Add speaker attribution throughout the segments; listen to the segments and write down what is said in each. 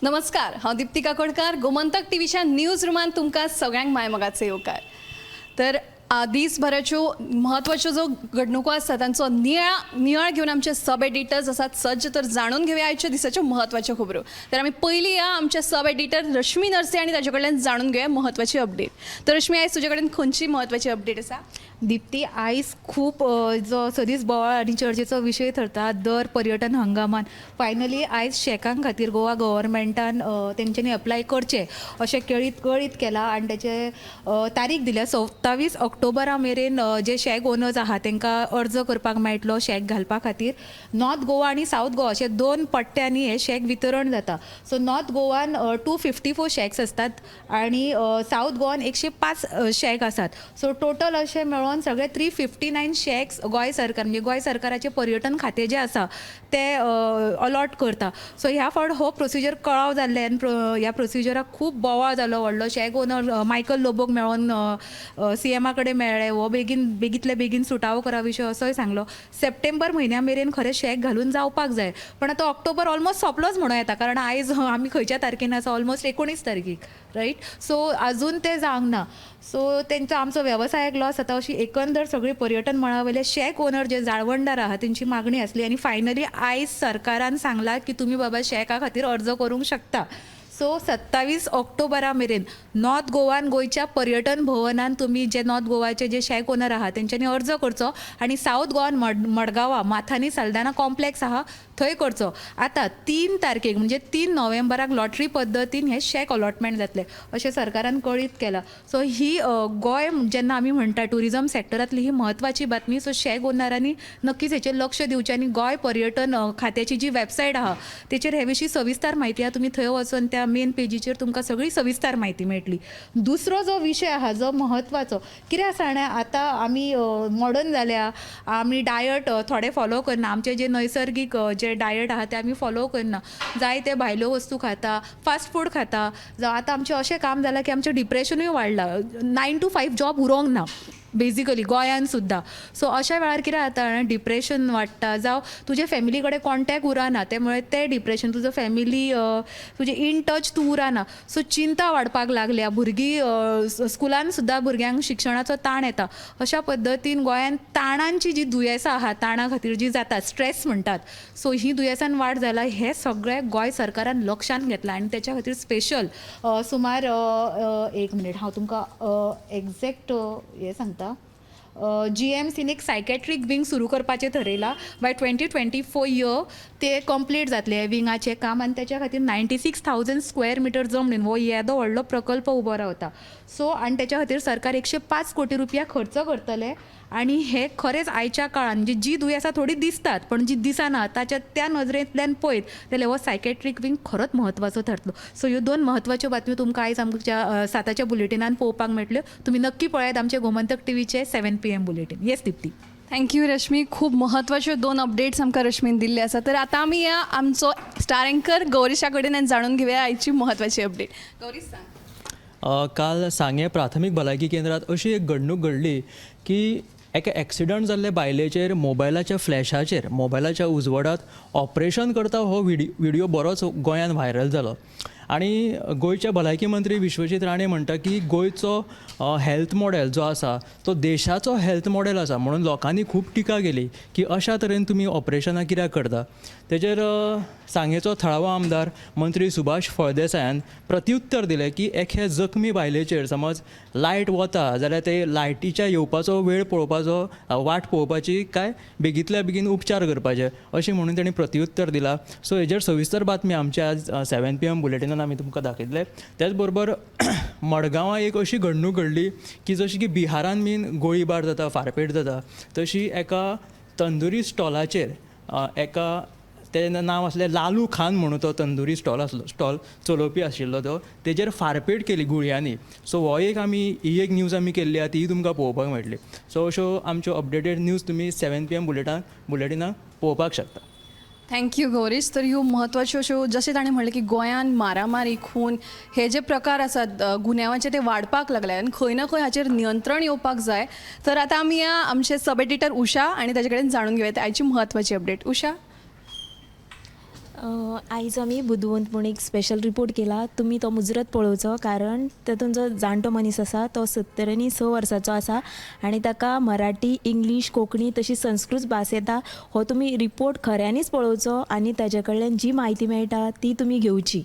Speaker 1: नमस्कार, हांव दिप्ती काकोडकार. गोमंतक टीव्हीच्या न्यूज रुमान तुमकां सगळ्यांक मायमोगाचो येवकार. तर दीसभराच्यो म्हत्वाच्यो जो घडणुको आसा तांचो नियाळ घेवन आमचे सब एडिटर्स आसात सज्ज. तर जाणून घेवया आयच्या दिसाच्यो म्हत्वाच्यो खबरो. तर आमी पयलीं या आमचे सब एडिटर रश्मी नरसे आनी ताचे कडल्यान जाणून घेवया म्हत्वाची अपडेट. तर रश्मी, आयज तुजे कडेन खंयची म्हत्वाची अपडेट आसा?
Speaker 2: दिप्ती, आयज खूप जो सदींच बोवाळ आनी चर्चेचो विशय थरता दर पर्यटन हंगामान, फायनली आयज शॅकां खातीर गोवा गव्हर्मेंटान तेंच्यांनी एप्लाय करचें अशें कळीत केलां आनी तेचे तारीख दिल्या. 27 ऑक्टोबरा मेरेन जे शॅक ओनर्स आहा तांकां अर्ज करपाक मेळटलो शॅक घालपा खातीर. नॉर्थ गोवा आनी सावथ गोवा अशे दोन पट्ट्यांनी हे शॅक वितरण जाता. सो नॉर्थ गोवान 254 शॅक्स आसतात आनी सावथ गोवान 105 शॅक आसात. सो टोटल अशें मेळोन सगळे 359 शॅक्स गोंय सरकार, म्हणजे गोंय सरकाराचें पर्यटन खातें जें आसा तें अलॉट करता. सो ह्या फावट हो प्रोसिजर कळाव जाल्ल्यान ह्या प्रोसिजराक खूब बोवाळ जालो व्हडलो. शॅक ओनर मायकल लोबोक मेळोन सीएमा कडेन मेळ्ळे. हो बेगीन बेगींतले बेगीन सुटावो करा विशय असोय सांगलो. सप्टेंबर म्हयन्या मेरेन खरें शॅक घालून जावपाक जाय, पण आतां ऑक्टोबर ऑलमोस्ट सोंपलोच म्हणूं येता, कारण आयज आमी खंयच्या तारखेन आसा? ऑलमोस्ट 19 तारखेक, रायट? सो अजून ते जावंक ना. सो तेंचो आमचो वेवसायाक लॉस जाता अशी एकंदर सगळी पर्यटन मळा वयले शॅक ओनर जे जाळवणदार आहा तेंची मागणी आसली आनी फायनली आयज सरकारान सांगलां की तुमी बाबा शॅका खातीर अर्ज करूंक शकता. सो 27 ऑक्टोबरा मेरेन नॉर्थ गोवान गोंयच्या पर्यटन भवनान तुमी जे नॉर्थ गोवाचे जे शॅक ओनर आहा तेंच्यांनी अर्ज करचो आनी सावथ गोवान मडगांवा माथानी साल्दाना कॉम्प्लेक्स आहा थंय करचो. आतां 3 तारखेक, म्हणजे 3 नोव्हेंबराक लॉटरी पद्दतीन हे शॅक अलॉटमेंट जातले अशें सरकारान कळीत केलां. सो ही गोंय जेन्ना आमी म्हणटा, ट्युरिजम सेक्टरांतली ही म्हत्वाची बातमी. सो शॅक ओनरांनी नक्कीच हेचेर लक्ष दिवचें आनी गोंय पर्यटन खात्याची जी वेबसायट आहा तेचेर हे विशीं सविस्तर म्हायती आहा. तुमी थंय वचून त्या मेन पेजीचेर तुमकां सगळी सविस्तर म्हायती मेळटली. दुसरो जो विशय आहा जो म्हत्वाचो, कितें आसा जाणा, आतां आमी मॉडर्न जाल्या, आमी डायट थोडे फॉलो करना. आमचे जे नैसर्गीक जे डायट आहा ते आमी फॉलो करना. जाय ते भायल्यो वस्तू खाता, फास्ट फूड खाता. जावं आतां आमचें अशें काम जालां की आमचें डिप्रेशनूय वाडलां. 9 टू 5 जॉब उरोंक ना बेजिकली गोंयान सुद्दां. सो अशा वेळार कितें जाता, डिप्रेशन वाडटा, जावं तुजे फॅमिली कडेन कॉन्टेक्ट उरना, त्यामुळे तें डिप्रेशन, तुजो फॅमिली तुजे इन टच तूं उरना, सो चिंता वाडपाक लागल्या. भुरगीं स्कुलान सुद्दां भुरग्यांक शिक्षणाचो ताण येता. अशा पद्दतीन गोंयांत ताणांची जी दुयेंसां आहा, ताणा खातीर जी जाता, स्ट्रेस म्हणटात, सो ही दुयेंसान वाड जाला. हें सगळें गोंय सरकारान लक्षांत घेतलां आनी तेच्या खातीर स्पेशल सुमार, एक मिनीट, हांव तुमकां एग्जॅक्ट हें सांगता, जीएमसीन एक सायकेट्रीक विंग सुरू करपाचें थरयलां. बाय 2024 इयर ते कंप्लीट जातलें विंगाचें काम आनी तेच्या खातीर 96,000 स्क्वेअर मिटर जमनीन हो येदो व्हडलो प्रकल्प उबो रावता. सो आनी तेच्या खातीर सरकार 105 कोटी रुपया खर्च करतले. आनी हे खरेंच आयच्या काळान म्हणजे जी दुयेंसां थोडीं दिसतात पण जी दिसना ताच्या त्या नजरेंतल्यान पळयत जाल्यार हो सायकेट्रीक विंग खरोच म्हत्वाचो थारतलो. सो ह्यो दोन म्हत्वाच्यो बातम्यो तुमकां आयज आमच्या 7च्या बुलेटिनान पळोवपाक मेळटल्यो. तुमी नक्की पळयात आमचे Gomantak टिवीचे 7 PM bulletin. Yes Dipti.
Speaker 1: Thank you रश्मी. खूब म्हत्वाच्यो दोन अपडेट्स आमकां रश्मीन दिल्ले आसा. तर आतां आमी या आमचो स्टार एंकर गौरीशा कडेन आनी जाणून घेवया आयची म्हत्वाची अपडेट. गौरीश, सांग.
Speaker 3: काल सांगें प्राथमीक भलायकी केंद्रात अशी एक घडणूक घडली की एका एक्सिडंट जाल्ले बायलेचेर मोबायलाच्या फ्लॅशाचेर, मोबायलाच्या उजवाडात ऑपरेशन करता हो विडियो बरोच गोंयांत व्हायरल जालो आनी गोंयचे भलायकी मंत्री विश्वजीत राणे म्हणटा की गोंयचो हेल्थ मॉडेल जो आसा तो देशाचो हेल्थ मॉडेल आसा म्हणून लोकांनी खूब टिका केली की अशा तरेन तुमी ऑपरेशनां कित्याक करता. तेजेर सांगेचो थळावो आमदार मंत्री सुभाष फळदेसायान प्रत्युत्तर दिलें की एके जखमी बायलेचेर समज लायट वता जाल्यार ते लायटीच्या येवपाचो वेळ पळोवपाचो, वाट पळोवपाची काय बेगींतल्या बेगीन उपचार करपाचे, अशें म्हणून तेणी प्रत्युत्तर दिलां. सो हेजेर सविस्तर बातमी आमच्या आज 7 PM बुलेटिनान आमी तुमकां दाखयतले. त्याच बरोबर मडगांवां एक अशी घडणूक घडली की जशी की बिहारान बीन गोळीबार जाता, फारपेट जाता, तशी एका तंदुरी स्टॉलाचेर एका तेजें नांव आसलें लालू खान म्हणून, तो तंदुरी स्टॉल आसलो, स्टॉल चलोवपी आशिल्लो तो, तेजेर फारपेट केली गुळयांनी. सो हो एक आमी ही एक न्यूज आमी केल्ली आहा, तीय तुमकां पळोवपाक मेळटली. सो अश्यो आमच्यो अपडेटेड न्यूज तुमी 7 PM बुलेटिनाक पळोवपाक शकता.
Speaker 1: Thank you Gaurish. तर ह्यो म्हत्वाच्यो अश्यो, जशें ताणें म्हणलें की गोंयान मारामारी, खून हे जे प्रकार आसात गुन्यांवाचे ते वाडपाक लागले आनी खंय ना खंय हाचेर नियंत्रण येवपाक जाय. तर आतां आमी या आमचे सब एडिटर उषा आनी ताचे कडेन जाणून घेवया आयची म्हत्वाची अपडेट. उषा.
Speaker 4: आयज आमी बुदवंत म्हूण एक स्पेशल रिपोर्ट केला. तुमी तो मुजरत पळोवचो, कारण तातूंत जो जाणटो मनीस आसा तो 70 आनी 6 वर्साचो आसा आनी ताका मराठी, इंग्लीश, कोंकणी तशी संस्कृत भास येता. हो तुमी रिपोर्ट खऱ्यांनीच पळोवचो आनी ताजे कडल्यान जी म्हायती मेळटा ती तुमी घेवची.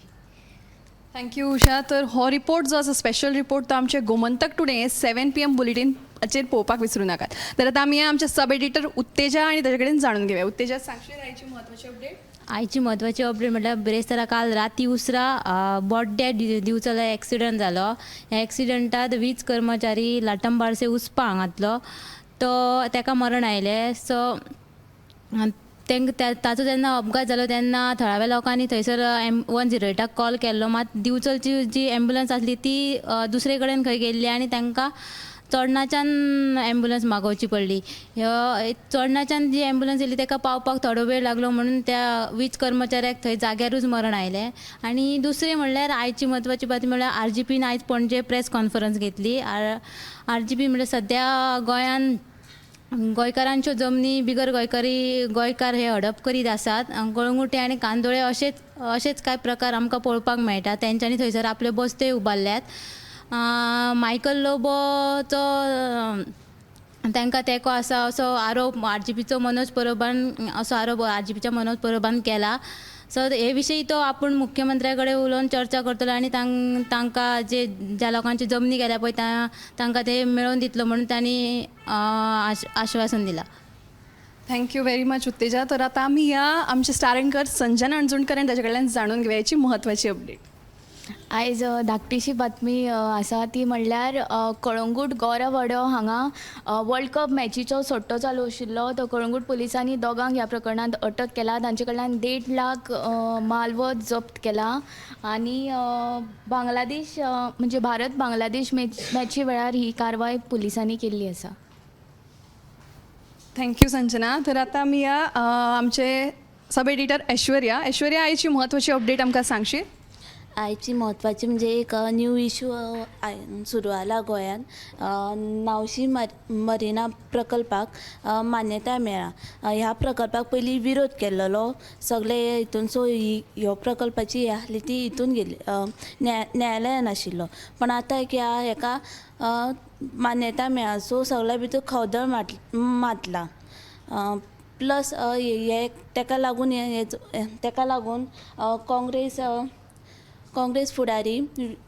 Speaker 1: Thank you उषा. तर हो रिपोर्ट जो आसा, स्पेशल रिपोर्ट, तो आमचे गोमंतक टुडे 7 PM बुलेटीनाचेर पळोवपाक विसरूं नाकात. तर आतां आमी आमचे सब एडिटर उत्तेजा आनी ताचे कडेन जाणून घेवया. उत्तेजा, सांगशीत आयची म्हत्वाची अपडेट?
Speaker 5: आयची म्हत्वाची अपडेट म्हटल्यार बिरेस्तारा काल राती उसरां बोड्ड्या दिवचल एक्सिडंट जालो. ह्या एक्सिडंटात वीज कर्मचारी लाटंबारसे उस्पा हांगांतलो तो ताका मरण आयलें. सो तांकां ताचो जेन्ना अपघात जालो तेन्ना थळाव्या लोकांनी थंयसर एम 108 कॉल केल्लो. मात दिवचलची जी एम्बुलंस आसली ती दुसरे कडेन खंय गेल्ली आनी तांकां चोडणाच्यान एम्बुलंस मागोवची पडली. चोडणाच्यान जी एम्बुलंस येयली ताका पावपाक थोडो वेळ लागलो, म्हणून त्या वीज कर्मचाऱ्याक थंय जाग्यारूच मरण आयलें. आनी दुसरें म्हणल्यार आयची म्हत्वाची बातमी म्हणल्यार आरजीपीन आयज पणजे प्रेस कॉन्फरन्स घेतली. आरजीपी म्हणल्यार सद्या गोंयान गोंयकारांच्यो जमनी बिगर गोंयकारी गोंयकार हे हडप करीत आसात. कळंगुटे आनी कांदोळे अशेच अशेच कांय प्रकार आमकां पळोवपाक मेळटा. तेंच्यांनी थंयसर आपल्यो बस्त्यो उबारल्यात. मायकल लोबोचो तांकां तेंको आसा असो आरोप आरजीपीचो मनोज परबान असो आरोप आरजीपीच्या मनोज परबान केला. सो हे विशयी तो आपूण मुख्यमंत्र्या कडेन उलोवन चर्चा करतलो आनी तांकां जे ज्या लोकांची जमनी गेल्या पळय तांकां ते मेळोवन दितलो म्हणून तांणी आश्वासन दिलां.
Speaker 1: Thank you very much Utteja. तर आतां आमी ह्या आमचे स्टार एंकर संजना अणजुणकर आनी ताचे कडल्यान जाणून घेवया म्हत्वाची अपडेट.
Speaker 6: आयज धाकटीशी बातमी आसा, ती म्हणल्यार कळंगूट गोरावाडो हांगा वर्ल्ड कप मॅचीचो सट्टो चालू आशिल्लो. तो कळंगूट पुलिसांनी दोगांक ह्या प्रकरणांत अटक केला. तांचे कडल्यान 1.5 लाख मालवत जप्त केला आनी बांगलादेश म्हणजे भारत बांगलादेश मॅची वेळार ही कारवाय पुलिसांनी केल्ली आसा.
Speaker 1: Thank you Sanjana. तर आतां आमी या आमचे सब एडिटर ऐश्वर्या. ऐश्वर्या, आयची म्हत्वाची अपडेट आमकां सांगशीत?
Speaker 7: आयची म्हत्वाची म्हणजे एक न्यू इशू सुरू जाला गोंयांत. नावशी मरिना प्रकल्पाक मान्यताय मेळ्ळा. ह्या प्रकल्पाक पयलीं विरोध केल्लो सगळे हितून. सो ही ह्यो प्रकल्पाची हे आसली ती हितून गेली, न्यायालयान आशिल्लो. पण आतां एक ह्या हेका मान्यताय मेळ्ळा, सो सगळ्या भितर खवदळ मातला. प्लस हे तेका लागून तेका लागून काँग्रेस फुडारी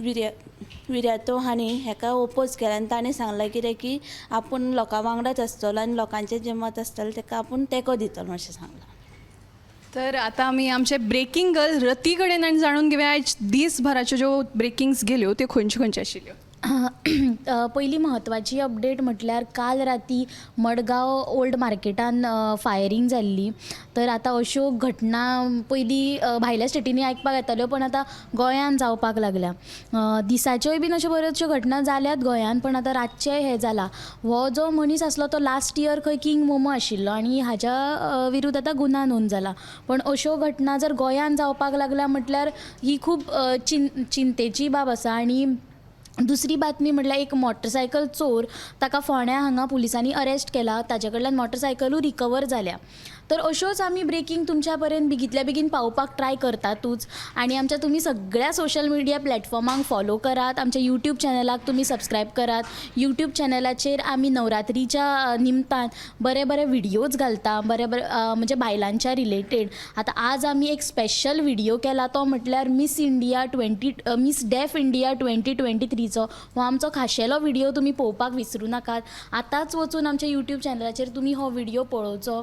Speaker 7: विर्यातो हांणी हेका ओपोज केला आनी ताणें सांगलां कितें की आपूण लोकां वांगडाच आसतलो आनी लोकांचें जें मत आसतलें तेका आपूण तेंको दितलो अशें सांगलां.
Speaker 1: तर आतां आमी आमचे ब्रेकिंग गर्ल रती कडेन आनी जाणून घेवया आयज दीसभराच्यो ज्यो ब्रेकिंग्स गेल्यो त्यो खंयच्यो खंयच्यो आशिल्ल्यो.
Speaker 8: पयली म्हत्वाची अपडेट म्हटल्यार काल राती मडगांव ओल्ड मार्केटान फायरींग जाल्ली. तर आतां अश्यो घटना पयलीं भायल्या स्टेटींनी आयकपाक येताल्यो, पण आतां गोंयान जावपाक लागल्या. दिसाच्योय बीन अश्यो बऱ्योचश्यो घटना जाल्यात गोंयान, पण आतां रातचेंय हें जालां. हो जो मनीस आसलो तो लास्ट इयर खंय किंग मोमो आशिल्लो आनी हाज्या विरुद्ध आतां गुन्यांव नोंद जाला. पण अश्यो घटना जर गोंयान जावपाक लागल्या म्हटल्यार ही खूब चिंतेची बाब आसा. आनी दुसरी बातमी म्हटल्यार एक मोटरसायकल चोर, ताका फोंड्या हांगा पुलिसांनी अरेस्ट केला. ताजे कडल्यान मोटरसायकलूय रिकवर जाल्या. तर अश्योच आमी ब्रेकींग तुमच्या पर्यंत बेगींतल्या बेगीन पावोवपाक ट्राय करतातूच. आनी आमच्या तुमी सगळ्या सोशल मिडिया प्लॅटफॉर्मांक फॉलो करात. आमच्या युट्यूब चॅनलाक तुमी सबस्क्रायब करात. युट्यूब चॅनलाचेर आमी नवरात्रीच्या निमतान बरे बरे विडियोज घालता, बरे बरे म्हणजे बायलांच्या रिलेटेड. आतां आज आमी एक स्पेशल विडियो केला, तो म्हटल्यार मिस डेफ इंडिया 2023चो. हो आमचो खाशेलो विडियो तुमी पळोवपाक विसरूं नाकात. आतांच वचून आमच्या युट्यूब चॅनलाचेर तुमी हो विडियो पळोवचो.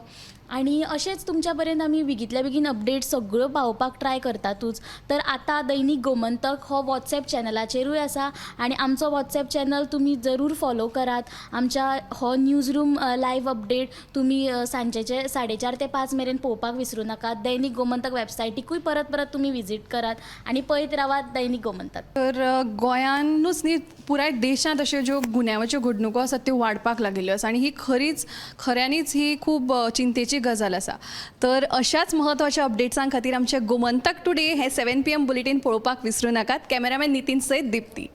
Speaker 8: आनी अशेंच तुमच्या पर्यंत आमी बेगींतल्या बेगीन अपडेट सगळ्यो पावोवपाक ट्राय करतातूच. तर आतां दैनीक गोमंतक हो वॉट्सएप चॅनलाचेरूय आसा आनी आमचो वॉट्सएप चॅनल तुमी जरूर फॉलो करात. आमच्या हो न्यूज रूम लायव अपडेट तुमी सांजेचे 4:30 ते 5 मेरेन पळोवपाक विसरूं नाकात. दैनीक गोमंतक वेबसायटीकूय परत परत तुमी विजीट करात आनी पळयत रावात दैनीक गोमंतक.
Speaker 1: तर गोंयानूच न्ही, पुराय देशांत अश्यो ज्यो गुन्यांवाच्यो घडणुको आसात त्यो वाडपाक लागिल्ल्यो आसा आनी ही खरीच खऱ्यांनीच ही खूब चिंतेची गजाल आसा. तर अशाच म्हत्वाच्या अपडेट्सां खातीर आमचे गोमंतक टुडे हे 7 PM bulletin पळोवपाक विसरूं नाकात. कॅमेरामॅन नितीन सयत दिप्ती.